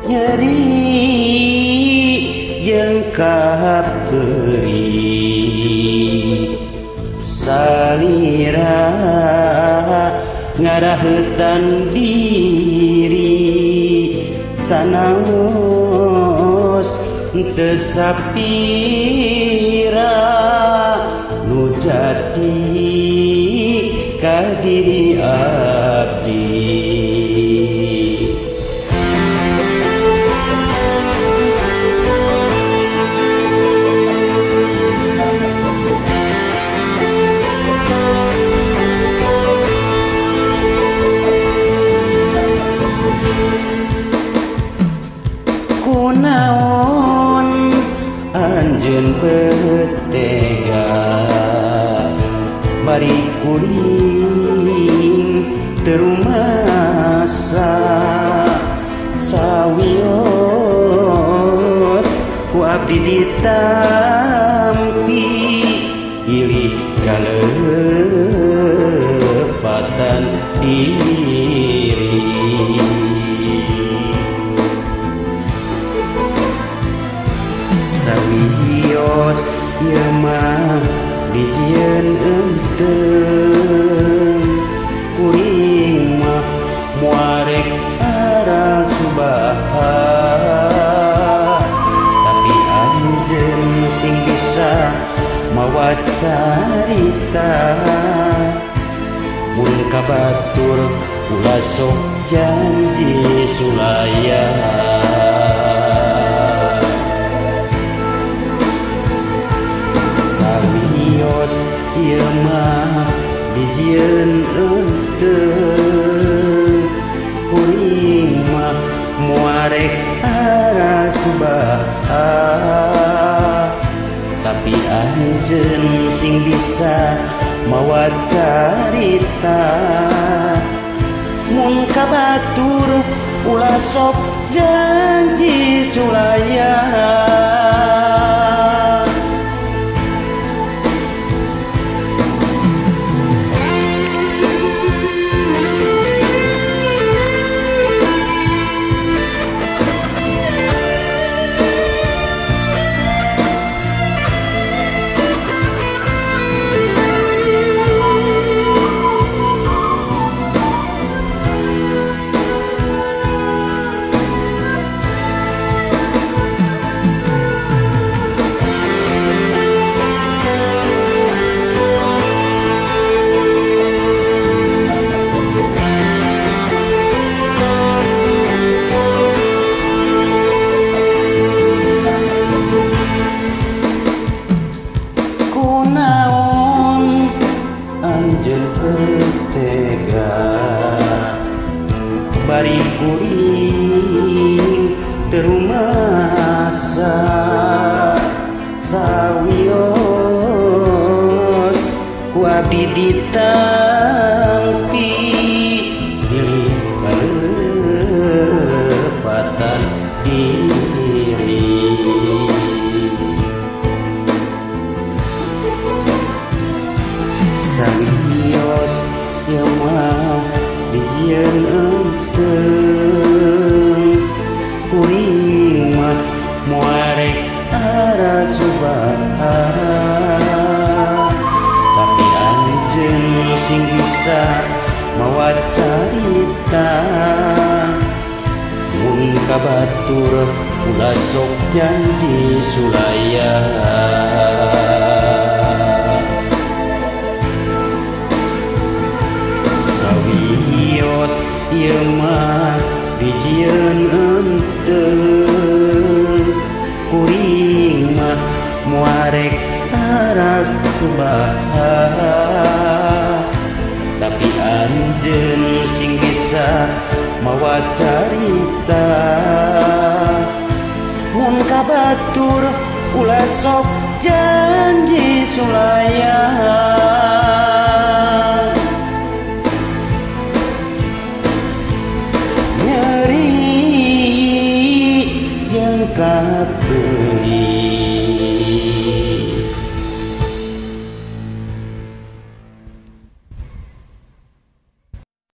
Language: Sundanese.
Nyeri jeung kaperi salira ngaraheutan diri sanaos teu sapira nu jadi ka diri abdi. Kunaon anjeun betega bari kuring teu rumasa sawios ku abdi ditampi bilih kalepatan diri. Sawios ieu mah dijieun eunteng kuring mah moarek arasubaha tapi anjeun sing bisa mawa carita mun ka batur ulah sok janji sulaya. Sawios ieu mah dijieun eunteng kuring mah moarek arasubaha tapi anjeun sing bisa mawa carita mun ka batur ulah sok janji sulaya. Kunaon anjeun tega bari kuring teu rumasa sawios ku abdi ditampi bilih kalepatan diri. Sawios ieu mah dijieun eunteng kuring mah moarek arasubaha tapi anjeun sing bisa mawa carita mun ka batur ulah sok janji sulaya. Sawios ieu mah dijieun eunteng kuring mah moarek arasubaha tapi Bacarita mun ka batur ulah sok janji sulayan.